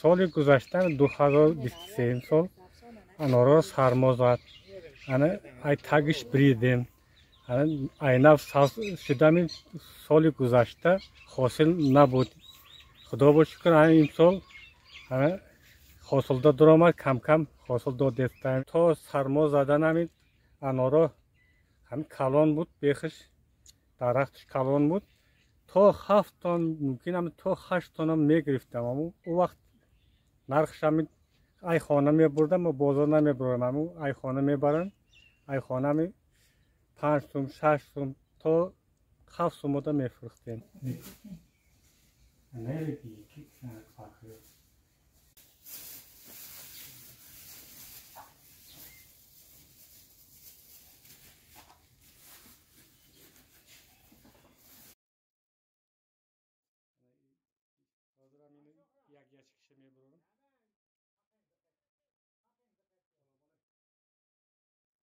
Соли гузашта 2023 сол анорро сармо зад. Ана ай тагиш бридем. Ана айнав шудами соли гузашта ҳосил набуд. Худо бо шукр, ана имсол ана ҳосилдор дуромад, кам-кам ҳосил додестаем. То сармо задан ҳамин аноро ҳамин калон буд, бехиш дарахтиш калон буд. То 7 тон, мумкин ҳам то 8 тонам мегирифтам. Аммо у вақт нархш ҳамин ай хона мебурдам, мо бозор намебурдам, аммо ай хона мебаранд. Ай хона ҳамин 5 сум, 6 сум то 7 сумода мефурӯхтем. Як ящикша мебурам.